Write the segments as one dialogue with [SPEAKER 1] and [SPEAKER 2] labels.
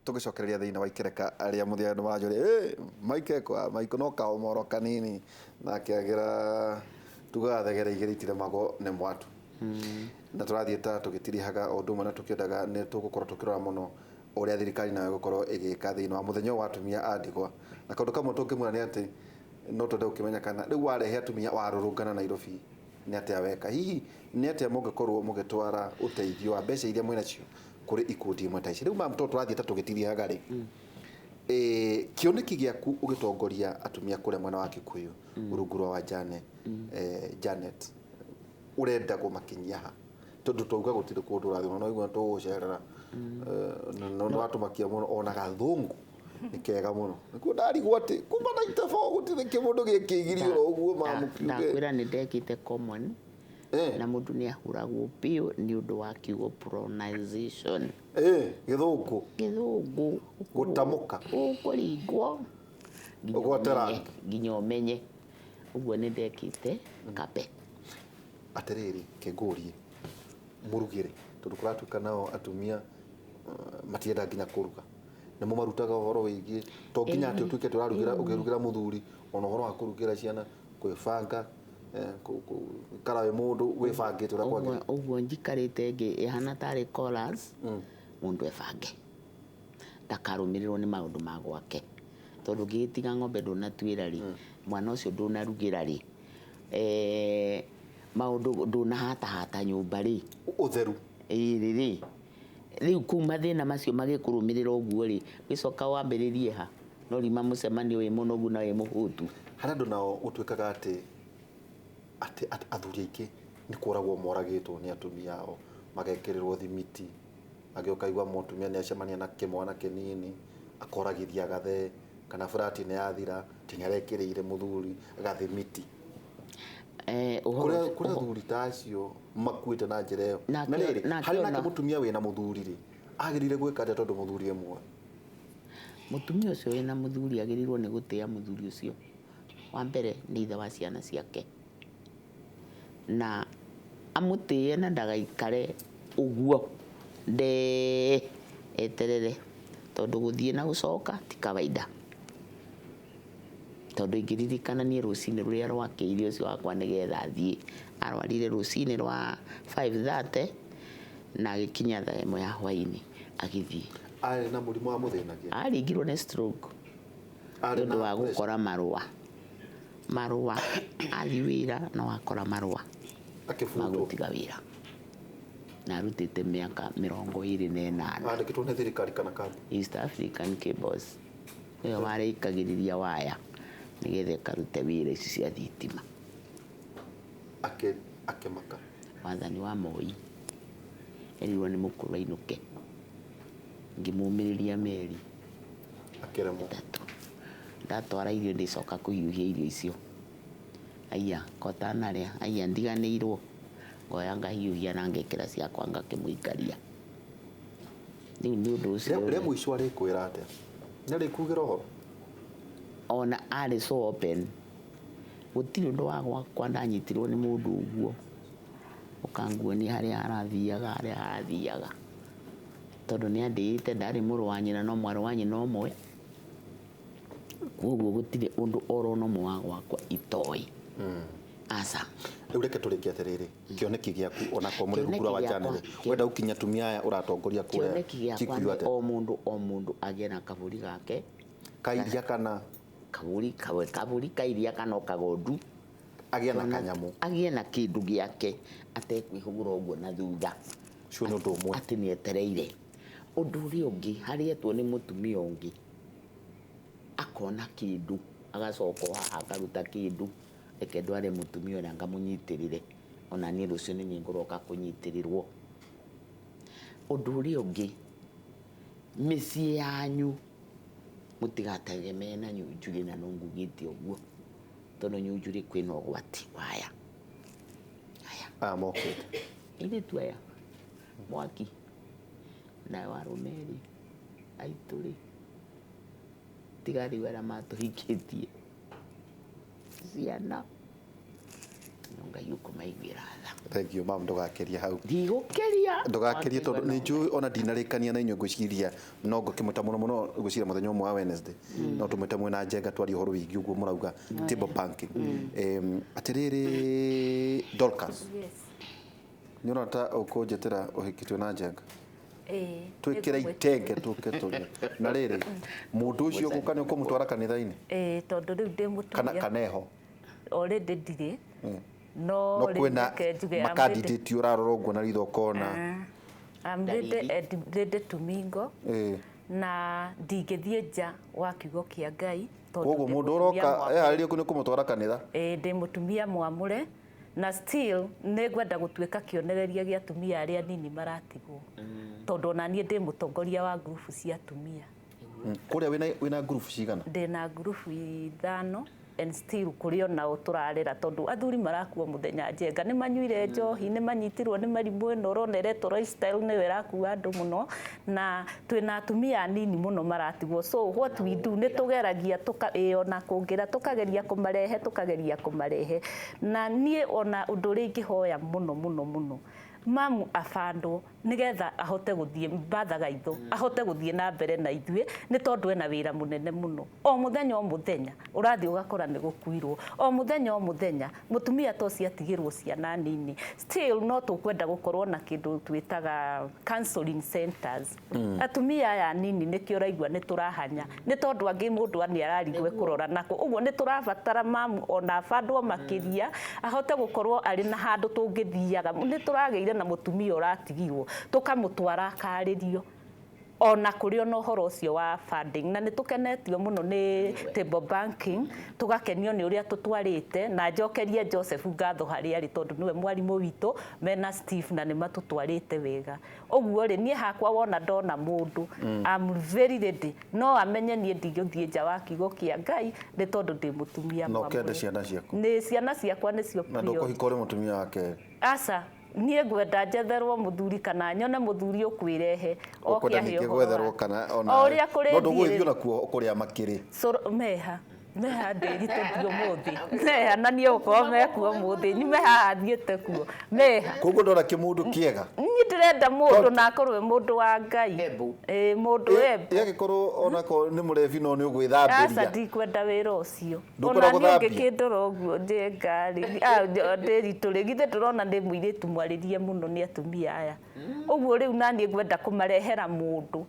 [SPEAKER 1] Tũgĩcokereria thĩinĩ wa ikereka arĩa mũthia andũ maranjũria, "Ĩ, Mike ekwa Mike no kaũmoro kanini na akĩagĩra tugaga thegere igĩrĩ itiremagwo nĩ mwatũ." Na tũrathiĩ ta tũgĩtirihaga o ũndũ ũmwe na tũkĩendaga nĩ tũgũkorwo tũkĩrora mũno ũrĩa thirikari nayo ĩgũkorwo ĩgĩka thĩinĩ wa mũthenya ũyũ wa atumia a ndigwa. Na kaũndũ kamwe tũngĩmwĩra nĩ atĩ no twende gũkĩmenya kana rĩu warehe atumia warũrũngana Nairobi nĩ atĩa weka, hihi nĩ atĩa mũngĩkorwo mũgĩtwara ũteithio wa mbeca iria mwĩnacio kũrĩ ikundi imwe ta ici. Rĩu mam, tondũ tũrathiĩ ta tũgĩtirihaga rĩ, kĩoneki gĩaku ũgĩtongoria atumia kũrĩa mwena wa Kikuyu rungu rwa Wajane Janet, ũrenda kũmakinyia ha? Tondũ twauga gũtirĩ kũndũ ũrathiĩ no igua tũgũcerera no nĩ watũmakia mũno ona gathũngũ nĩ kega mũno nĩkuo ndarigwo atĩ kuma 94 gũtirĩ kĩmũndũ gĩkĩgirio oro ũguo mamukiuge.
[SPEAKER 2] Ndakwĩra nĩ ndekĩte common na mũndũ nĩ ahũragwo biũ nĩ ũndũ wa kiugo pronunciation.
[SPEAKER 1] Gĩthũngũ.
[SPEAKER 2] Gĩthũngũ.
[SPEAKER 1] Gũtamũka.
[SPEAKER 2] Ũkũringwo nginya
[SPEAKER 1] Ũgwate
[SPEAKER 2] ũmenye,
[SPEAKER 1] rangi.
[SPEAKER 2] Nginya ũmenye. Ũguo nĩ ndekĩte kabe.
[SPEAKER 1] Atĩrĩrĩ, kĩngũrie mũrugĩre, tondũ kũratuĩka nao atumia matienda nginya kũruga, nĩ mũmarutaga ũhoro wĩgiĩ to nginya atĩ ũtuĩke atĩ ũrarugĩra ũkĩrugĩra mũthuri, ona ũhoro wa kũrugĩra ciana, kwĩbanga, gũikara wĩ mũndũ wĩbangĩte ũrĩa kwagĩrĩire.
[SPEAKER 2] Ũguo njikarĩte ngĩ ĩhana tarĩ chorus, mũndũ ebange ndakarũmĩrĩrwo nĩ maũndũ ma gwake, tondũ ũngĩgĩtiga ng'ombe ndũnatuĩra rĩ, mwana ũcio ndũnarugĩra rĩ, maũndũ ndũnahatahata nyũmba rĩ,
[SPEAKER 1] ũtheru
[SPEAKER 2] ĩrĩ rĩ, rĩu kũu mathĩna macio magĩkũrũmĩrĩra ũguo rĩ, wĩcoka wambĩrĩrie ha? No rima mũcemanio wĩ mũnogu na wĩ mũhũtu.
[SPEAKER 1] Harĩ andũ nao gũtuĩkaga atĩ atĩ athuri aingĩ nĩ kũragwo moragĩtwo nĩ atumia ao, magekĩrĩrwo thimiti, angĩ ũkaigua mũtumia nĩ acemania na kĩmwana kĩnini akoragithia gathee, kana flat nĩ yathira atĩ nĩ arekĩrĩire mũthuri gathimiti. Kũrĩ athuri ta acio makuĩte na njĩra ĩyo. Na rĩrĩ, harĩ nake mũtumia wĩna mũthuri rĩ, agĩrĩire gwĩka atĩa tondũ mũthuri e muoyo?
[SPEAKER 2] Mũtumia ũcio wĩna mũthuri agĩrĩirwo nĩ gũtĩa mũthuri ũcio. Wa mbere nĩ ithe wa ciana ciake, na amũtĩe na ndagaikare ũguo ndee, eterere, tondũ gũthiĩ na gũcoka ti kawaida. Tondũ ingĩririkana niĩ rũcinĩ rũrĩa rwakĩire ũcio wakwa nĩgetha athiĩ, arwarire rũcinĩ rwa 5:30 na agĩkinya thaa 1 ya hwainĩ agĩthiĩ.
[SPEAKER 1] Arĩ na mũrimũ wa mũthĩnagia?
[SPEAKER 2] Aringirwo nĩ stroke nĩ ũndũ wa gũkora marũa. Marũa, athiĩ wĩra no akora marũa ma gũtiga wĩra. Na arutĩte mĩaka 28.
[SPEAKER 1] Andĩkĩtwo nĩ thirikari kana kambuni?
[SPEAKER 2] East African Cables. Nĩwe warĩkagĩrĩria waya nĩgetha ĩkarute wĩra ici cia thitima.
[SPEAKER 1] Akĩmaka.
[SPEAKER 2] Wathani wa Moi erirwo nĩ mũkũrũ ainũke, ngĩmũmĩrĩria meri
[SPEAKER 1] akĩremwo
[SPEAKER 2] ĩtatũ. Ndatwara irio ndĩcoka kũhiũhia irio icio, aiya kotanarĩa, aiya ndiganĩirwo, ngoya ngahiũhia na ngekĩra ciakwa ngakĩmũikaria. Rĩu nĩ ũndũ ũcio.
[SPEAKER 1] Rĩa mũico arĩkwĩra atĩa? Nĩ arĩkugĩra ũhoro?
[SPEAKER 2] Ona arĩ so open, gũtirĩ ũndũ wa gwakwa ndanyitirwo nĩ mũndũ ũguo ũkanguonia harĩa arathiaga, harĩa arathiaga, tondũ nĩ andĩĩte, ndarĩ mũrũ wa nyina no mwarĩ wa nyina ũmwe, koguo gũtirĩ ũndũ oro na ũmwe wa gwakwa itoĩ. Aca.
[SPEAKER 1] Rĩu reke tũrĩkie atĩrĩrĩ, kĩoneki gĩaku onakorwo mũrĩ rungu rwa Wajane rĩ, wenda gũkinya atumia aya ũratongoria kũrĩa
[SPEAKER 2] Kĩoneki gĩakwa
[SPEAKER 1] Kikuyu
[SPEAKER 2] nĩ
[SPEAKER 1] atĩa?
[SPEAKER 2] O mũndũ o mũndũ agĩe na kabũri gake.
[SPEAKER 1] Kairia kana?
[SPEAKER 2] Kabũri, kabũri kairia kana o kagondu.
[SPEAKER 1] Agĩe na kanyamũ.
[SPEAKER 2] Agĩe na kĩndũ gĩake atekwĩhũgũra ũguo na thutha.
[SPEAKER 1] Ũcio nĩ ũndũ ũmwe.
[SPEAKER 2] Atĩ nĩ etereire. Ũndũ ũrĩa ũngĩ, harĩa etwo nĩ mũtumia ũngĩ, akona kĩndũ, agacoka o haha akaruta kĩndũ, reke ndware mũtumia ũrĩa ngamũnyitĩrĩre, ona niĩ rũciũ nĩ niĩ ngũroka kũnyitĩrĩrwo. Ũndũ ũrĩa ũngĩ, mĩciĩ yanyu mũtigategemee na nyunjurĩ, na no ngugĩte ũguo, tondũ nyunjurĩ kwĩna ũgwati waya. Aya.
[SPEAKER 1] Aya mokĩte.
[SPEAKER 2] Airĩtu aya, mwaki, nayo arũme rĩ, aitũ rĩ, tiga rĩu arĩa matũhikĩtie, ciana, no Ngai ũkũmaiguĩra tha.
[SPEAKER 1] Thank you, mam, ndũgakeria hau.
[SPEAKER 2] Ndigũkĩria.
[SPEAKER 1] Ndũgakerie, tondũ nĩ njũĩ ona ndinarĩkania na inyuĩ. Ngwĩciria no ngũkĩmwĩta mũno mũno, ngwĩciria mũthenya ũmwe wa Wednesday no tũmwĩte mwĩna Njenga, twarie ũhoro wĩgiĩ ũguo mũrauga table banking. Atĩrĩrĩ Dorcas,
[SPEAKER 3] Yes.
[SPEAKER 1] nĩ ũrona ta ũkũnjĩtĩra ũhiki twĩ na Njenga?
[SPEAKER 3] Ĩĩ.
[SPEAKER 1] Twĩkĩre itenge tũke tũrĩe. Na rĩrĩ, mũndũ ũcio ũgũka nĩ ũkũmũtwara kanitha-inĩ?
[SPEAKER 3] Ĩĩ, tondũ rĩu ndĩ
[SPEAKER 1] Kana
[SPEAKER 3] mũtumia.
[SPEAKER 1] kaneho?
[SPEAKER 3] Already ndirĩ. No
[SPEAKER 1] No
[SPEAKER 3] rĩu
[SPEAKER 1] kwĩna
[SPEAKER 3] reke njuge I'm ready.
[SPEAKER 1] makandidate ũrarora ũguo na ritho ũkona?
[SPEAKER 3] I'm ready and ready to mingle. Na ndingĩthiĩ nja wa kiugo kĩa Ngai, tondũ
[SPEAKER 1] Koguo
[SPEAKER 3] ndĩ
[SPEAKER 1] mũndũ
[SPEAKER 3] mũtumia
[SPEAKER 1] ũroka
[SPEAKER 3] mwamũre.
[SPEAKER 1] eharĩrie nĩ kũmũtwara kanitha.
[SPEAKER 3] Ĩĩ, ndĩ mũtumia mwamũre na still nĩ ngwenda gũtuĩka kĩonereria gĩa atumia arĩa nini maratigwo, tondũ ona niĩ ndĩ mũtongoria wa ngurubu cia atumia.
[SPEAKER 1] Kũrĩa wĩna ngurubu cigana?
[SPEAKER 3] Ndĩna ngurubu 5, and still kũrĩ onao tũrarera, tondũ athuri marakua mũthenya, Njenga, nĩ manyuire njohi, nĩ manyitirwo nĩ mĩrimũ ĩno ũrona ĩretwo lifestyle, nĩyo ĩrakua andũ mũno, na twĩna atumia anini mũno maratigwo. So what we do, nĩ tũgeragia tũka, ĩĩ, ona kũngĩra tũkageria kũmarehe, tũkageria kũmarehe. Na niĩ ona ũndũ ũrĩa ingĩhoya mũno mũno mũno, mamu abandwo nigetha ahote gũthiĩ mbathaga itho, ahote gũthiĩ na mbere na ithuĩ, nĩ tondũ ena wĩra mũnene mũno. O mũthenya o mũthenya ũrathiĩ ũgakora nĩ gũkuirwo, o mũthenya o mũthenya mũtumia to ciatigĩrwo ciana nini. Still no tũkwenda gũkorwo na kĩndũ twĩtaga counseling centers. Atumia aya nini, nĩkĩo ũraigua nĩ tũrahanya, nĩ tondũ angĩ mũndũ nĩ ararigwo ekũrora nako. Ũguo nĩ tũrabatara mamu ona abandwo makĩria, ahote gũkorwo arĩ na handũ tũngĩthiaga. Nĩ tũragĩire na mũtumia ũratigirwo, tũkamũtwara akarĩrio, ona kũrĩ ona ũhoro ũcio wa funding. Na nĩ tũkenetio mũno nĩ table banking, tũgakenio nĩ ũrĩa tũtwarĩte, na njokerie Joseph ngatho harĩa arĩ, tondũ nĩwe mwarimũ witũ mena Steve, na nĩ matũtwarĩte wega. Ũguo rĩ, niĩ hakwa wona ndona mũndũ, I'm very ready, no amenye niĩ ndigũthiĩ nja wa kiugo kĩa Ngai, nĩ tondũ ndĩ mũtumia
[SPEAKER 1] Na ũkende
[SPEAKER 3] mwamũre.
[SPEAKER 1] ciana ciaku.
[SPEAKER 3] Nĩ ciana ciakwa nĩcio
[SPEAKER 1] Na
[SPEAKER 3] priority.
[SPEAKER 1] ndũkũhika ũrĩ mũtumia wake?
[SPEAKER 3] Aca, niĩ ngwenda njetherwo mũthuri kana nyone mũthuri ũkwĩrehe oke
[SPEAKER 1] Ũkwenda
[SPEAKER 3] ahe
[SPEAKER 1] ningĩ
[SPEAKER 3] ũhoro
[SPEAKER 1] gwetherwo
[SPEAKER 3] wake.
[SPEAKER 1] kana ona
[SPEAKER 3] O ũrĩa
[SPEAKER 1] no
[SPEAKER 3] kũrĩthiĩ
[SPEAKER 1] ndũgũgĩthiĩ
[SPEAKER 3] rĩ.
[SPEAKER 1] onakuo kũrĩa makĩrĩ?
[SPEAKER 3] Meha meha ndĩritũ ũmũthĩ, meha na niĩ gũkorwo mekuo ũmũthĩ, nyume haha thiĩte kuo meha.
[SPEAKER 1] Koguo ndona kĩmũndũ kĩega.
[SPEAKER 3] Niĩ ndĩrenda mũndũ na akorwo e mũndũ wa Ngai.
[SPEAKER 2] Embu.
[SPEAKER 3] Ĩĩ, mũndũ embu.
[SPEAKER 1] Ĩgagĩkorwo onakorwo nĩ mũrebi no nĩ
[SPEAKER 3] Aca,
[SPEAKER 1] ũgwĩthambĩria?
[SPEAKER 3] ndikwenda wĩra ũcio.
[SPEAKER 1] Ndũkwenda
[SPEAKER 3] Ona niĩ
[SPEAKER 1] gũthambia?
[SPEAKER 3] ũngĩkĩndora ũguo, Njenga rĩ, ndĩritũ rĩ, githĩ ndũrona ndĩ mũirĩtu mwarĩrie mũno nĩ atumia aya? Ũguo rĩu naniĩ ngwenda kũmarehera mũndũ.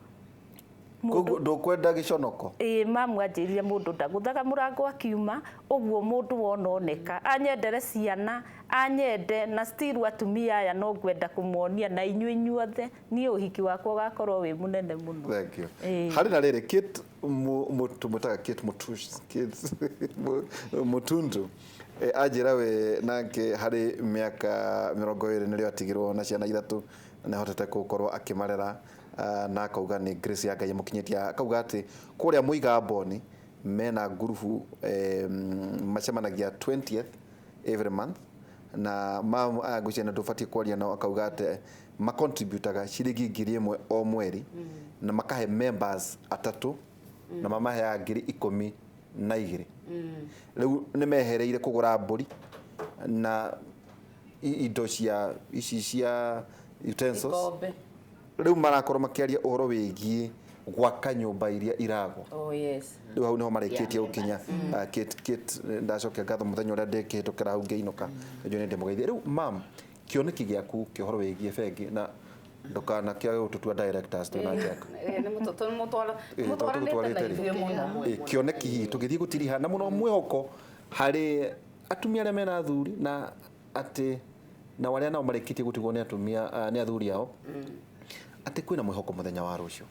[SPEAKER 1] Koguo ndũkwenda gĩconoko?
[SPEAKER 3] Ĩĩ, mamu anjĩrire mũndũ ndagũthaga mũrango akiuma. Ũguo mũndũ wona oneka anyendere ciana, anyende, na still atumia aya no ngwenda kũmonia na inyuĩ inyuothe, niĩ ũhiki wakwa ũgakorwo wĩ mũnene mũno.
[SPEAKER 1] Thank you.
[SPEAKER 3] Ĩĩ.
[SPEAKER 1] Harĩ na rĩrĩ Kate tũmwĩtaga Kate Mutush, Kate Mutundu. Anjĩra we nake harĩ mĩaka 20 nĩrĩo atigirwo na ciana 3, na nĩahotete gũkorwo akĩmarera, na akauga nĩ grace ya Ngai ĩmũkinyĩtie. Akauga atĩ kũrĩa Mũigamboni mena ngurubu, macemanagia 20th every month, na ngwĩciria nĩ ndũbatiĩ kwaria nao. Akauga atĩ macontributaga ciringi 1000 o mweri, na makahe members atatũ, na mamaheaga 12,000. Rĩu nĩ mehereire kũgũra mbũri na indo cia ici cia utensils.
[SPEAKER 4] Ikombe.
[SPEAKER 1] Rĩu marakorwo makĩaria ũhoro wĩgiĩ gwaka nyũmba iria iragwa.
[SPEAKER 4] Oh yes.
[SPEAKER 1] Rĩu hau niho marĩkĩtie gũkinya. Kate, ndacokia ngatho mũthenya ũrĩa ndĩkĩhĩtũkĩra hau ngĩinũka, nĩnjũĩ nĩ ndĩmũgeithie. Rĩu mam, kĩoneki gĩaku kĩa ũhoro wĩgiĩ bengi, na ndũkanakĩage gũtũtua directors twĩna Jack.
[SPEAKER 4] Nĩ mũtwaranĩte na ithuĩ mũno.
[SPEAKER 1] Kĩoneki hihi tũgĩthiĩ gũtiriha na mũno mwĩhoko harĩ atumia arĩa mena athuri, na atĩ na arĩa nao marĩkĩtie gũtigwo nĩ atumia, nĩ athuri ao, atĩ kwĩna mwĩhoko mũthenya wa rũciũ?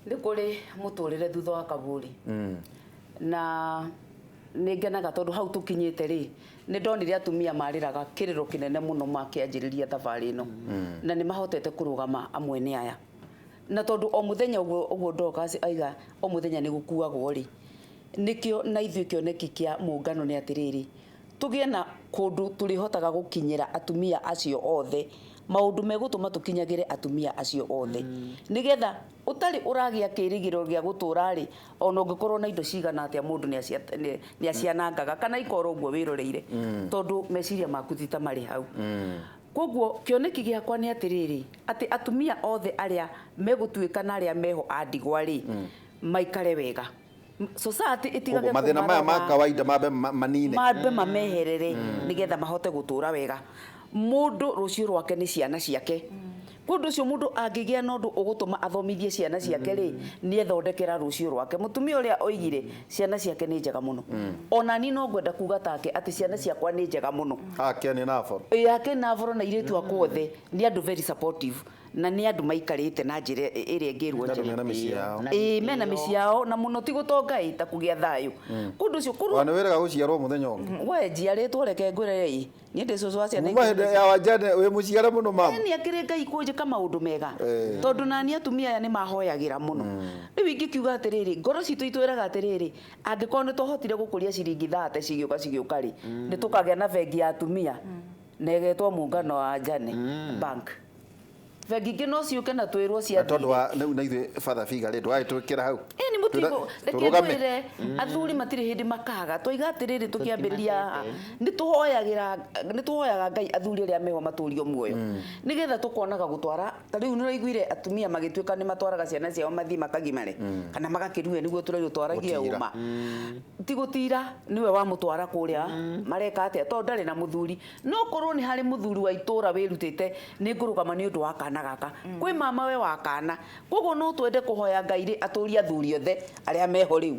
[SPEAKER 4] Nĩ kũrĩ mũtũrĩre thutha wa kaburi, na nĩ ngenaga tondũ hau tũkinyĩte rĩ, nĩ ndonire atumia marĩraga kĩrĩro kĩnene mũno makĩanjĩrĩria thabarĩ ĩno, na nĩ mahotete kũrũgama amwe nĩ aya. Na tondũ o mũthenya ũguo ũguo Dorcas aiga, o mũthenya nĩ gũkuagwo rĩ, nĩkĩo na ithuĩ kĩoneki kĩa mũngano nĩ atĩrĩrĩ, tũgĩe na kũndũ tũrĩhotaga gũkinyĩra atumia acio othe Maũndũ megũtũma tũkinyagĩre atumia acio othe, nĩgetha ũtarĩ ũragĩa kĩrĩgĩrĩro gĩa gũtũra rĩ, ona ũngĩkorwo na indo cigana atĩa, mũndũ nĩ acianangaga kana ikora ũguo wĩroreire, tondũ meciria maku ti ta marĩ hau. Koguo kĩoneki gĩakwa nĩ atĩrĩrĩ, atĩ atumia othe arĩa megũtuĩka na arĩa meho a ndigwa rĩ, maikare wega, society ĩtigage
[SPEAKER 1] Koguo mathĩna maya ma
[SPEAKER 4] kũmaroga.
[SPEAKER 1] Kawaida mambe manine.
[SPEAKER 4] Mambe mameherere, nigetha mahote gũtũra wega. Mũndũ rũciũ rwake nĩ ciana ciake. Kũndũ ũcio mũndũ angĩgĩa na ũndũ ũgũtũma athomithie ciana ciake rĩ, nĩ ethondekera rũciũ rwake. Mũtumia ũrĩa oigire ciana ciake nĩ njega mũno, ona niĩ no ngwenda kuga take atĩ ciana ciakwa nĩ njega mũno.
[SPEAKER 1] Ake nĩ naboro.
[SPEAKER 4] Yake naboro na irĩtu akwa othe nĩ andũ very supportive, na nĩ andũ maikarĩte na njĩra ĩrĩa ĩngĩrwo
[SPEAKER 1] Nĩ andũ
[SPEAKER 4] njega.
[SPEAKER 1] mena mĩciĩ yao.
[SPEAKER 2] Na
[SPEAKER 4] Ĩĩ, mena
[SPEAKER 2] gĩtĩo.
[SPEAKER 4] mĩciĩ yao, na mũno ti gũtonga ĩ, ta kũgĩa thayũ kũndũ ũcio kũrũ.
[SPEAKER 1] Ona nĩ wĩraga gũciarwo mũthenya ũngĩ.
[SPEAKER 4] We njiarĩtwo, reke ngwĩre ĩ, niĩ ndĩ cũcũ wa ciana
[SPEAKER 1] Kuma hĩndĩ ya Wajane wĩ mũciare mũno mama.
[SPEAKER 4] Nĩ akĩrĩ Ngai kũnjĩka maũndũ mega,
[SPEAKER 1] Eh.
[SPEAKER 4] tondũ nani atumia aya nĩ mahoyagĩra mũno. Rĩu ingĩkiuga atĩrĩrĩ, ngoro citũ itwĩraga atĩrĩrĩ, angĩkorwo nĩ twahotire gũkũria ciringi 30 cigĩũka cigĩũka rĩ, nĩ tũkagĩa na bengi ya atumia na ĩgetwo Muungano wa Jane Bank. Bengi ingĩ no ciũke na twĩrwo
[SPEAKER 1] Na
[SPEAKER 4] cia
[SPEAKER 1] tondũ wa rĩu na ithuĩ father figure rĩ, ndwagĩtwĩkĩra hau.
[SPEAKER 4] Ĩ, nĩ mũtigo. Reke
[SPEAKER 1] Tũrũgame.
[SPEAKER 4] ngwĩre, athuri matirĩ hĩndĩ makaga. Twaiga atĩrĩrĩ, tũkĩambĩrĩria haha, nĩ tũhoyagĩra, nĩ tũhoyaga Ngai athuri arĩa meho matũrio muoyo, nĩgetha tũkonaga gũtwara. Ta rĩu nĩ ũraiguire atumia magĩtuĩka nĩ matwaraga ciana ciao mathiĩ makagimare kana magakĩrue, nĩguo tũrairwo twaragie.
[SPEAKER 1] Gũtira.
[SPEAKER 4] Ũma ti gũtira, nĩwe wamũtwara kũrĩa mareka atĩa, tondũ ndarĩ na mũthuri. No korwo nĩ harĩ mũthuri wa itũra wĩrutĩte, nĩ ngũrũgama nĩ ũndũ wa kana gaka kwĩ mama we wa kana. Koguo no twende kũhoya Ngai rĩ, atũrie athuri othe arĩa meho rĩu,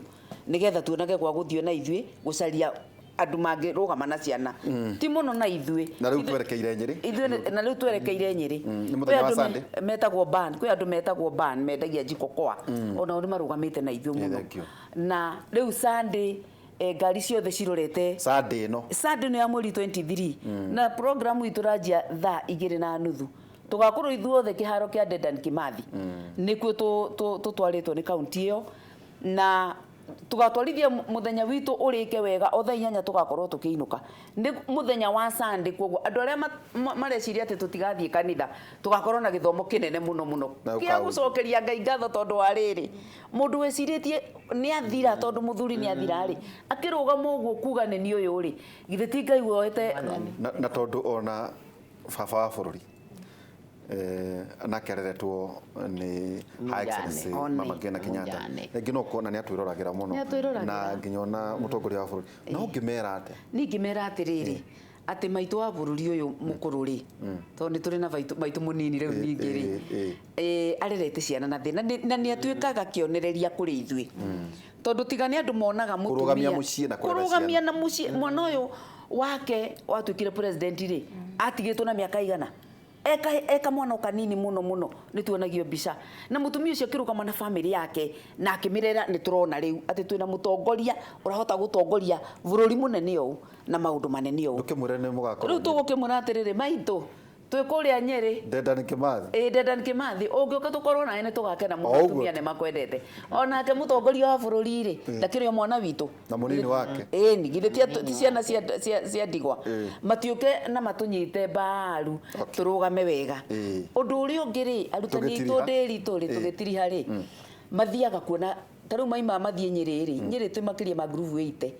[SPEAKER 4] nĩgetha tuonage gwa gũthiĩ na ithuĩ gũcaria andũ mangĩrũgama na ciana, ti mũno na ithuĩ.
[SPEAKER 1] Na rĩu twerekeire Nyĩrĩ.
[SPEAKER 4] Ithuĩ na rĩu twerekeire Nyĩrĩ.
[SPEAKER 1] Nĩ mũthenya
[SPEAKER 4] Kwĩ
[SPEAKER 1] wa
[SPEAKER 4] andũ
[SPEAKER 1] Sunday.
[SPEAKER 4] Metagwo ban, kwĩ andũ metagwo ban mendagia jikokoa, onao nĩ marũgamĩte na ithuĩ mũno.
[SPEAKER 1] Thank you.
[SPEAKER 4] Na rĩu Sunday, ngari ciothe cirorete
[SPEAKER 1] Sunday ĩno.
[SPEAKER 4] Sunday nĩ ya mweri 23, na programu itũ ranjia thaa 2:30. Tũgakorwo ithuothe kĩharo kĩa Dedan Kimathi, nĩkuo tũtwarĩtwo nĩ kaunti ĩyo, na tũgatwarithia mũthenya witũ ũrĩke wega. O thaa 8 tũgakorwo tũkĩinũka. Nĩ mũthenya wa Sunday, koguo andũ arĩa mareciria atĩ tũtigathiĩ kanitha, tũgakorwo na gĩthomo kĩnene mũno mũno
[SPEAKER 1] Na
[SPEAKER 4] kĩa
[SPEAKER 1] ũkaũria.
[SPEAKER 4] Gũcokeria Ngai ngatho, tondũ wa rĩrĩ, mũndũ wĩcirĩtie nĩ athira, tondũ mũthuri nĩ athira rĩ, akĩrũgama ũguo kuga nĩ niĩ ũyũ rĩ, githĩ ti Ngai woete?
[SPEAKER 1] Na tondũ ona baba wa bũrũri nake areretwo nĩ Her Excellency
[SPEAKER 4] One.
[SPEAKER 1] Mama Ngina Kenyatta.
[SPEAKER 2] Mũjane.
[SPEAKER 1] Rĩngĩ no kuona nĩ atwĩroragĩra mũno.
[SPEAKER 4] Nĩ atwĩroragĩra.
[SPEAKER 1] Na nginya ona mũtongoria wa bũrũri no ũngĩmera atĩa?
[SPEAKER 4] Ningĩ atĩrĩrĩ, atĩ maitũ wa bũrũri ũyũ mũkũrũ rĩ, tondũ nĩ tũrĩ na maitũ mũnini rĩu, ningĩ rĩ, arerete ciana na thĩna, na nĩ atuĩkaga kĩonereria kũrĩ ithuĩ, tondũ tiga nĩ andũ monaga
[SPEAKER 1] Kũrũgamia
[SPEAKER 4] mũtumia
[SPEAKER 1] mũciĩ na kũrera
[SPEAKER 4] kũrũgamia
[SPEAKER 1] ciana.
[SPEAKER 4] na mũciĩ. Mwana ũyũ wake watuĩkire president rĩ, atigĩtwo na mĩaka igana, eka mwana o kanini mũno mũno. Nĩ tuonagio mbica na mũtumia ũcio akĩrũgama na famĩlĩ yake na akĩmĩrera. Nĩ tũrona rĩu atĩ twĩna mũtongoria ũrahota gũtongoria bũrũri mũnene ũũ na maũndũ manene ũũ.
[SPEAKER 1] Ndũkĩmwĩre nĩ mũgakorwo.
[SPEAKER 4] Rĩu tũgũkĩmwĩra atĩrĩrĩ, maitũ, twĩ kũrĩa Nyĩrĩ.
[SPEAKER 1] Dedan Kimathi.
[SPEAKER 4] Ĩ, Dedan Kimathi, ũngĩũka tũkorwo nawe nĩ tũgakena mũno.
[SPEAKER 1] O ũguo.
[SPEAKER 4] Atumia nĩ makwendete. Onake mũtongoria wa bũrũri rĩ, ndakĩrĩ o mwana witũ.
[SPEAKER 1] Na mũnini wake.
[SPEAKER 4] Ĩni githĩ ti ciana cia ndigwa matiũke na matũnyite mbaru, tũrũgame wega. Ũndũ ũrĩa ũngĩ rĩ, arutani aitũ
[SPEAKER 1] Tũgĩtiriha.
[SPEAKER 4] ndĩri tũrĩ tũgĩtiriha rĩ, mathiaga kuona ta rĩu maima mathiĩ Nyĩrĩ rĩ, Nyĩrĩ twĩ makĩria ma ngurubu 80,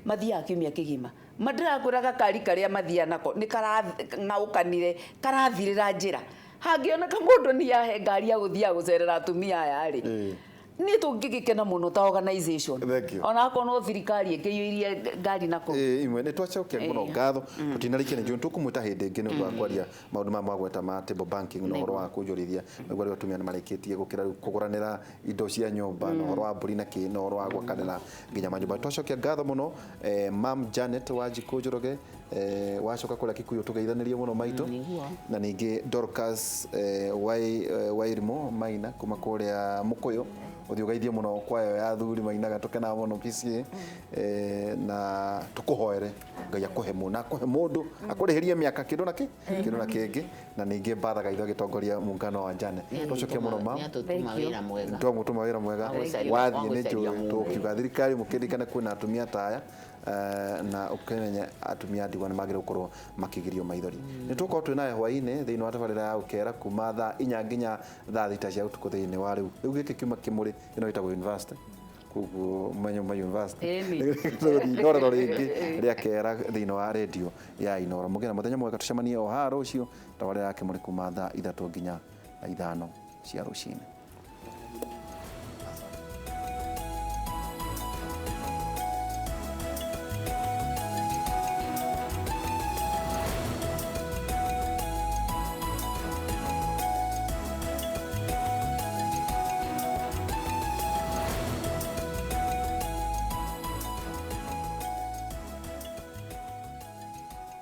[SPEAKER 4] mathiaga kiumia kĩgima. Mandĩrakwĩra gakari karĩa mathiaga nako nĩ karang'aũkanire, karathirĩra njĩra. Hangĩoneka mũndũ nĩ ahe ngari ya gũthiaga gũcerera atumia aya rĩ, niĩ tũngĩgĩkena mũno ta organization.
[SPEAKER 1] Thank you.
[SPEAKER 4] Ona akorwo no thirikari ĩngĩiyũirie ngari na kũu.
[SPEAKER 1] Ĩ, imwe nĩ twacokia mũno ngatho. Tũtinarĩkia nĩ njũĩ tũkũmwĩta hĩndĩ ĩngĩ nĩ ũndũ wa kwaria maũndũ maya mwagweta ma table banking na ũhoro wa kũnjũrithia nĩguo rĩu atumia nĩ marĩkĩtie gũkĩra rĩu kũgũranĩra indo cia nyũmba na ũhoro wa mbũri na kĩ na ũhoro wa gwakanĩra nginya manyũmba. Twacokia ngatho mũno, Mam Janet Wanjikũ Njoroge, wacoka kũrĩa Kikuyu tũgeithanĩrie mũno maitũ.
[SPEAKER 2] Nĩguo.
[SPEAKER 1] Na ningĩ Dorcas Wairimu Maina kuma kũrĩa Mũkũyũ, ũthiĩ ũgeithie mũno kwayo ya athuri mainaga, tũkenaga mũno PCA, na tũkũhoere Ngai akũhe na akũhe mũndũ akũrĩhĩrie mĩaka kĩndũ na kĩ kĩndũ na kĩngĩ. Na ningĩ Mbatha Gaitho agĩtongoria muungano wa Jane, twacokia mũno mam.
[SPEAKER 2] Nĩatũtũma wĩra mwega.
[SPEAKER 1] Twamũtũma wĩra mwega.
[SPEAKER 2] Wa gũcaria-
[SPEAKER 1] Wathiĩ
[SPEAKER 2] wa
[SPEAKER 1] nĩ
[SPEAKER 2] gũcaria
[SPEAKER 1] njũĩ
[SPEAKER 2] mũndũ.
[SPEAKER 1] tũkiuga thirikari mũkĩririkane kwĩna atumia ta aya. Na ũkĩmenye atumia a ndigwa nĩ magĩrĩirwo gũkorwo makĩgirio maithori. Nĩ tũgũkorwo twĩ nawe hwaĩ-inĩ thĩinĩ wa tabarĩra ya ũkera kuma thaa 4 nginya thaa 6 cia ũtukũ thĩinĩ wa rĩu rĩu gĩkĩ kiuma kĩmũrĩ ĩno ĩtagwo university, koguo menye ma university.
[SPEAKER 4] Ĩni.
[SPEAKER 1] Inorero rĩngĩ rĩa kera thĩinĩ wa redio ya Inoro. Mũgĩe na mũthenya mwega, tũcemanie o haha rũciũ tabarĩra ya kĩmũrĩ kuma thaa 3 nginya 5 cia rũcinĩ.